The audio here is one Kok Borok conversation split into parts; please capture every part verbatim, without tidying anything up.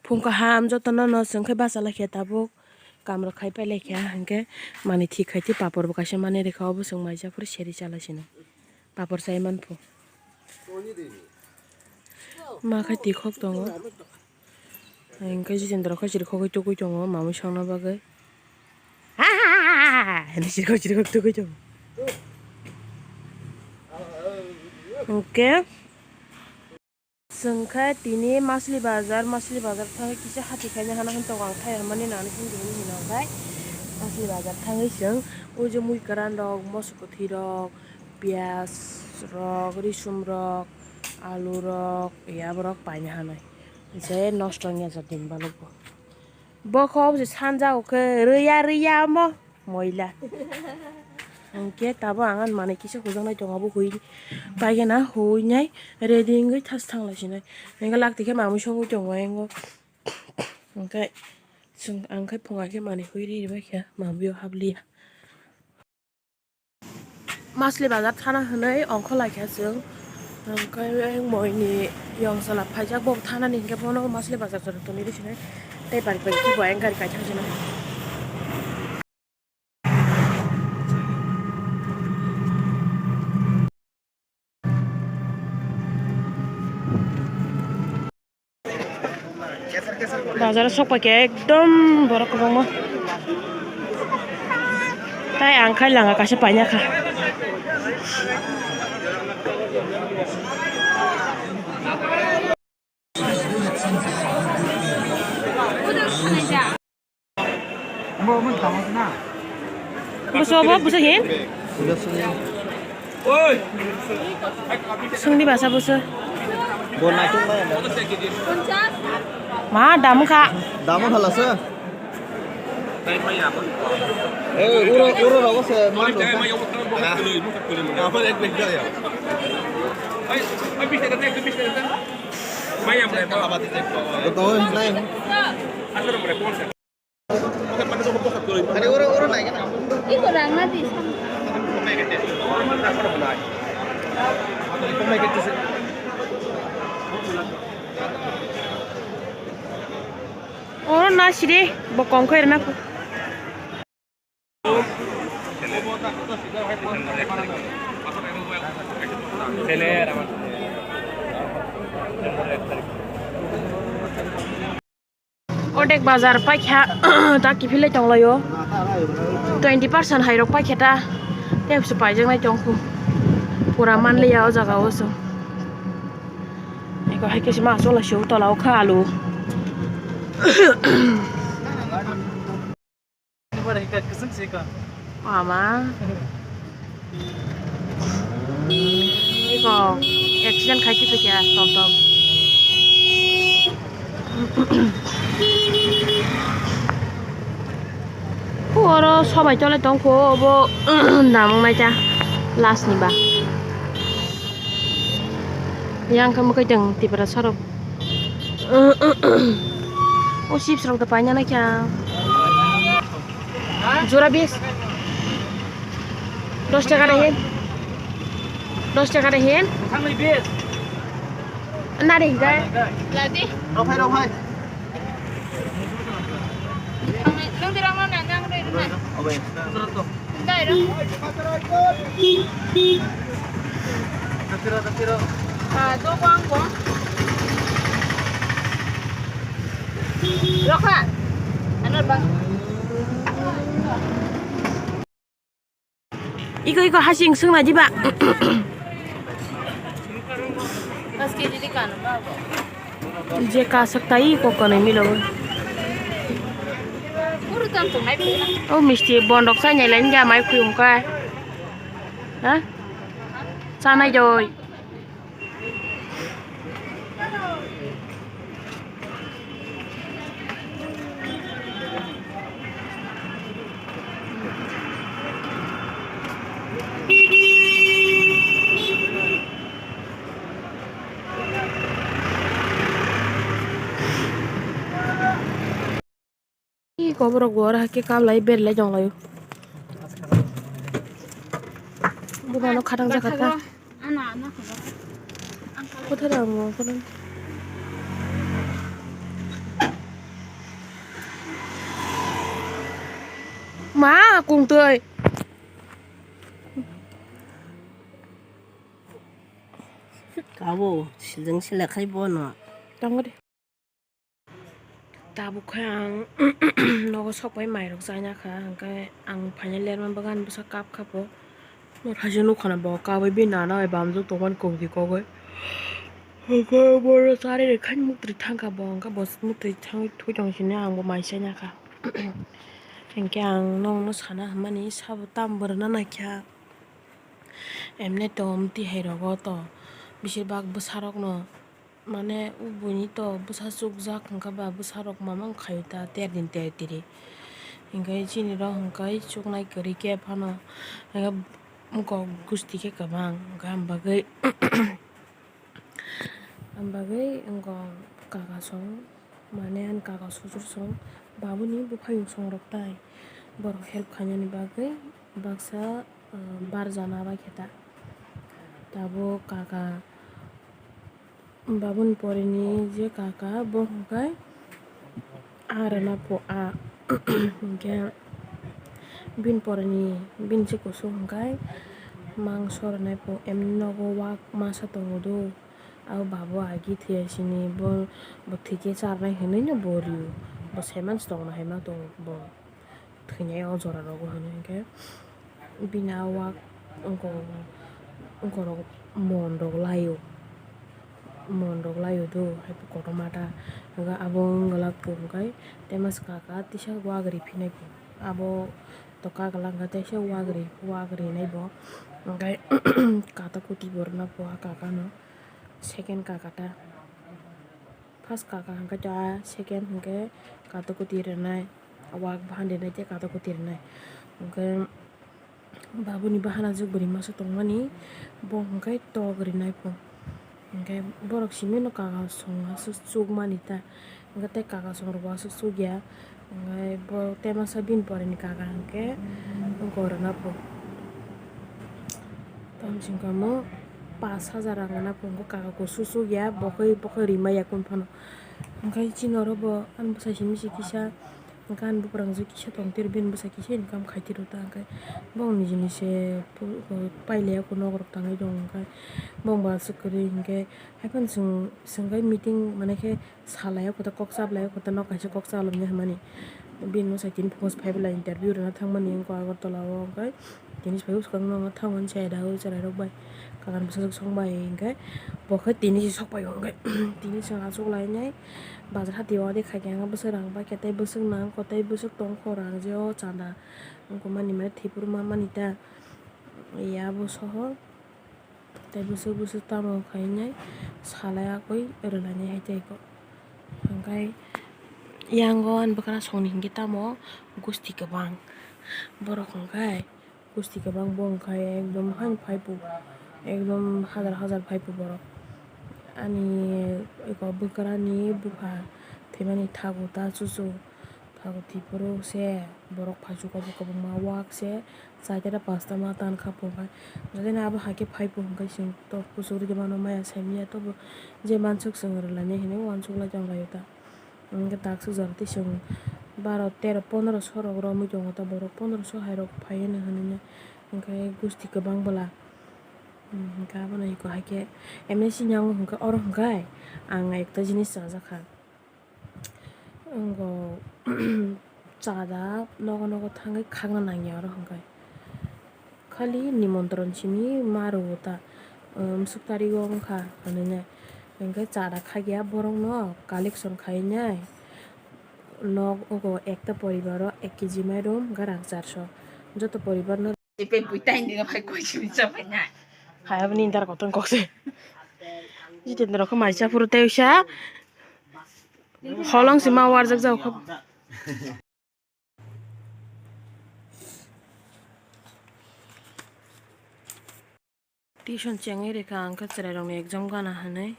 Phung kaham jotono no chwng khe bachalaikha tabuk, kamrok khai pailaikha, hinkhe manwi thik khai tei papor bo kaisa manwi rwkha, obo chwng maijak phuru seri chalaisino papor chai manphu. Ma khai twi khok tongo, hinkhe Jitendra khai chiri khogwi tugwi tongo mamwi songna bagwi. Hinwi chiri khok chiri khok tugwi tongo. Hinkhe. Chwng khe tini Masli Bazar, Masli Bazar thangwi kisa hati khaina hana hwn tongo ang thai rwmani nani hwn tini hino khe Masli Bazar thangwi chwng o je mui kwran rok, moso kwthwi rok, piyaj rok, risum rok, alu rok, ya borok paina hanai je nosto wngya jat din balok bo. Bokho obo se sanja o khe rwya rwya omo moila. Hinkhe tabuk ang ani manwi kisa hujaknai tongo, obo hui paigena huinai ready wngwi thas thanglaisinai. Hinkhe lak tikhe mamwi songwi tongo engo. Hinkhe chwng ang khe phunga khe manwi hui ri bai kha mamwi o habliya. Masli Bazar thana hwnwi ongkhorlaikha chwng. Hwnkhe moini yong chwla phaijak, bo thanani hinkhe bono Masli Bazar jora tonwi rw sinai. Tei bari bai khe bo ayang gari kaithang sinai. Bazar o sok paikha ekdom borok kwbangma. Tai ang khai langa kaisa paina kha. Bwsa bo, bwsa hin? Swngdi basa bwsa. Bo naitok bai. Ma, damu kha. Damu khala se. Eh, uro, uro rogo se, ma do se. Betul, nai. Iko rang na di sam. Oro na siri bo kong khe rwna. Odek bazar paikha, ta kiphilwi tonglaio. Twenty percent hairok paikha ta. Tei bwswk paijaknai tongkhu. Pura manliya o jaga o chwng. Eko hai khe se ma chwla sio tola o kha alu. Ama. Eko accident khai twi kha tom tom. Oro sobai tole tongkho obo namung naita last ni ba. Yang khe mwkhai tong Tiprasa rok. O chips rok da paina na kya. Jora bis. Dos taka da hin. Dos taka da hin. Nari hinjai. Ladi. Rophai, rophai. Nung dirang mana nyang deh, mana? Obai. Dai ro. Tapiro, tapiro. Ah, do bang bang. Rokha. Ano bang. Iko, iko, hasing sung na diba? Pas kg di kan ba bo. Je kasak tai iko kanai milo. Puro tam tung nai pura. O misti bondok sai nyai lai ja mai khuyung ka. Ha? Sanai joi. Ih, koborok bo oro hai khe kablai berlai tonglaio. Bumano khatang jakha ta. Kothai rang mo kono. Ma kungtwi. Kabo, sijeng sila khai bono. Tangodi. Tabuk khe ang nogo sok bai mairok chaina kha, hwnkhe ang phaina lerma bagan bwsa kap kha bo. Haise nukha na bo kabui bini nana bai bamjwk tongmani kongtwi kogwi. Hwnkhe bono charwi rwkha muktwi thangkha bo, hwnkhe bo muktwi thangwi thwi tong sini ang bo mai chaina kha. Hwnkhe ang nokno sana hwnmani sabo tamo bo rwna naikha. Emne to omtwi hai rogo to beshirbak bwsarokno mane buini to bwsa chukjak hwnkhe ba bwsarok mamang khaio ta ter din ter tiri. Hwnkhe chini rok hwnkhe chuknai kwrwi khe phano hwnkhe wngkok gusti khe kwbang hwnkhe am bagwi. Am bagwi wngkha kaka song, mane ani kaka sosor song, babuni buphayung song rok tai borok help khainani bagwi baksa, ah, barjana bai khe ta. Tabuk kaka, babuni porini je kaka bo hwnkhe. Ar na po a hwnkhe bini porani bini se kusu hwnkhe mangso rwnai po emni nogo wak masa tongo do. Abo babo agi thwiya sini bo, bo thwikhe charnai hinwi no bo rio. Bo saiman se tongna hai ma tongo bo. Thwinai o jora rogo hinwi hwnkhe. Bini a wak wngkha, wngkha rok mon rok laio, mon rok laio do, hai kotorma ta. Hwnkhe abo wng glak to hwnkhe, tei masa kaka tisa wak ri phinai bo. Abo to kagla hwnkhe teisa wak ri, wak rinai bo. Hwnkhe kata kuti bo rwna pho a kaka no, second kaka ta. First kaka hwnkhe ta, second hwnkhe kata kuti rwnai, wak bahan rinai tei kata kuti rwnai. Hwnkhe. Babuni bahana jwk bwrwi masa tongmani, bo hwnkhe tok rinai pho. Hwnkhe borok simi no kaka song aswk chukmani ta, hwnkhe tei kaka song rok bo aswk chukya. Hwnkhe bo tei masa bini poreni kaka hwnkhe gorana pho. Tamsing kamo pash hajar rang rwna pho, hwnkhe kaka kusu chukya, bo khe, bo khe rimaya kunu phano. Hwnkhe chini oro bo ani bwsai simi se kisa. Hwnkhe ani buphang jwk kisa tongtwi rw, bini bwsa kisa income khaitwi rw ta, hwnkhe bong niji ni se pu-, pailaiya khe nok rok tangwi tongo, hwnkhe bong bo aswk kwrwi, hwnkhe haiphano chwng, chwng khe meeting mane khe salaiya khe ta, kok chaplaiya khe ta, nok kaisa kok chalokya hwnmani. Bini bwsai tini phungo se phai belai interview rwna thangmani wngkha Agartala o, hwnkhe. Tini se phai bwskango no thangmani se da o chwrairok bai kagan bwsajwk song bai hwnkhe bo khe tini se sok pai o hwnkhe tini chwng achuk lainai bazar hati o de khaikhe ang bwswk rang bai khe tei bwswk nang kho tei bwswk tong kho rang je o chanda wngkha mani mane thwipuruma mani ta ya bo soho tei bwswk bwswk tamo khainai salai akoi rwlainai hai tei kho hwnkhe yango ani bwkhana songni hinkhe tamo gusti kwbang borok hwnkhe. Gusti kwbang bo wngkha ekdom haino phaipo, ekdom hajar hajar phaipo borok. Ani eko bwkrani bupha thwimani thago ta chuchu, thago thwiporo se borok phaichugo bo kwbangma wak se chaita ta pasta ma tankha bo bai. Jodi no abo hai khe phaipo hwnkhe chwng tok kuchuk rwdi mano maya saimanya tobo je mansuk chwng rwlainai hinwi uansuk lai tonglaio ta. Hwnkhe taksuk jora tei chwng baro, tero, pondro so rok romwi tongo ta borok, pondro so hai rok phaiya hinwi hwnkhe gusti kwbang bwla. Hwnkhe abono eko hai khe M S C ni yango hwnkhe oro hwnkhe ang ekta jinis chajakha. Wngkha chada nogo nogo thangwi khakna nangya oro hwnkhe. Khali nimontron simi ma rwo ta, um, bwswk tarigo wngkha hwnwi nai. Hwnkhe chada khakya borokno collection khainai. Nok ogo ekta poribaro ek kg mairum, hwnkhe rang charso. Joto poribarno. Ipe bui taini no phai koi simi chapai nai. Hai aboni indar kotor kokse. Jitendra khe mai cha phuru tei usa. Holong sima warjak jao kha. Tuition chengwi rikha ang khe chwrairokni exam gana hinwi.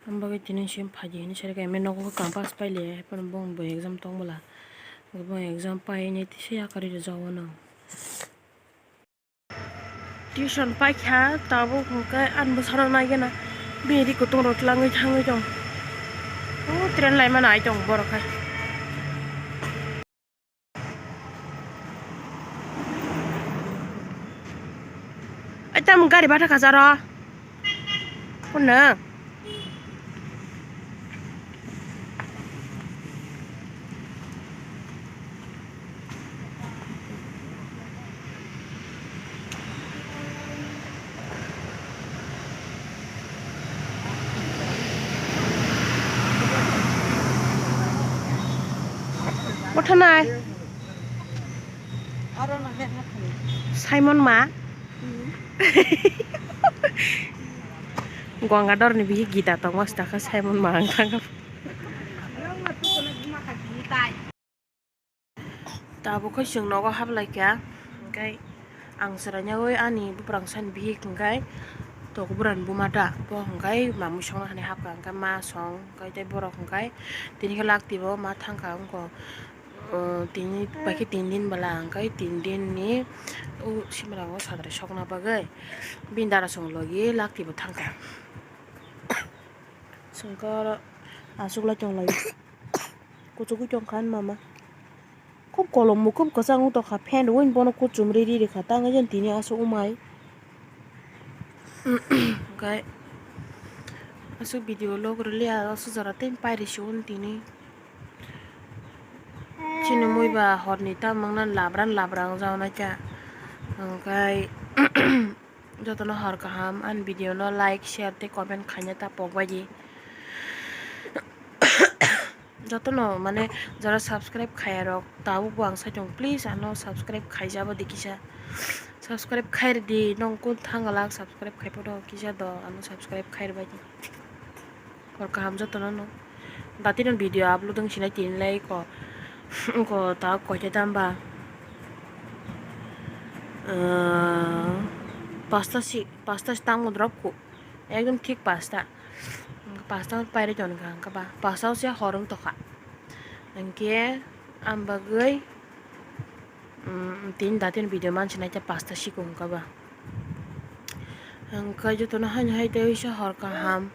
Ang bagwi tini sim phaidi hinwi sai rikha, M A nogo khe campus pailiya, haiphano bongni bo exam tong bwla. Bo exam painai tisa yakarwi rwjak wano. Tuition paikha tabuk hwnkhe ani bwsano naigena bini ri kutung rok twlangwi thangwi tong. O train laimano ai tong borok hai. Tam gari bata kajaro. Kono? Bothanai. Simon ma. Gangadhar ni bihik Gita tongma sitaka Simon ma ang thangkha. Tabuk khe chwng nogo haplaikha, hwnkhe ang chwrainaui ani buprang sani bihik hwnkhe tokuburan buma da, bo hwnkhe mamui songna hinwi hapkha, hwnkhe ma song hwnkhe tei borok hwnkhe tini khe lak twibo ma thangkha wngkha. O, tini bai khe tin din bwla hwnkhe tin din ni o simra o sadre sokna bagwi bini dara song logi lak twibo thangkha. Chwng khe oro aswk lai tong lai. Kuchugui tong kha ani mama. Khub kolom mukhub kwchang wng tong kha, fan rwui bono kuchum ri ri kha, tang jani tini aswk wng mai. Hwnkhe aswk video log rwliya, aswk jora tei pairi se wng tini. Chini mui ba horni ta mangna labra labra wng jak nai kha. Hwnkhe jotono hor kaham ani video no like, share tei comment khaina ta pok bai di. Jotono mane jora subscribe khaiya rok tabuk bo ang sai tongo, please ano subscribe khaijabo di kisa. Subscribe khairdi, nong kun thang galak subscribe khai photo kisa do ano subscribe khair bai di. Hor kaham jotono no. Dati no video upload wng sinai tini lai ko. Ko ta koita dam ba. Ah, pasta si, pasta si tamo drop ko. Ekdom thik pasta. Pasta pairi ton kha hwnkhe ba. Pasta se hor wng tokha. Hwnkhe ang bagwi, mm, tin da tin video mansinai ta pasta sikung hwnkhe ba. Hwnkhe jotono haino hai tei wisa hor kaham.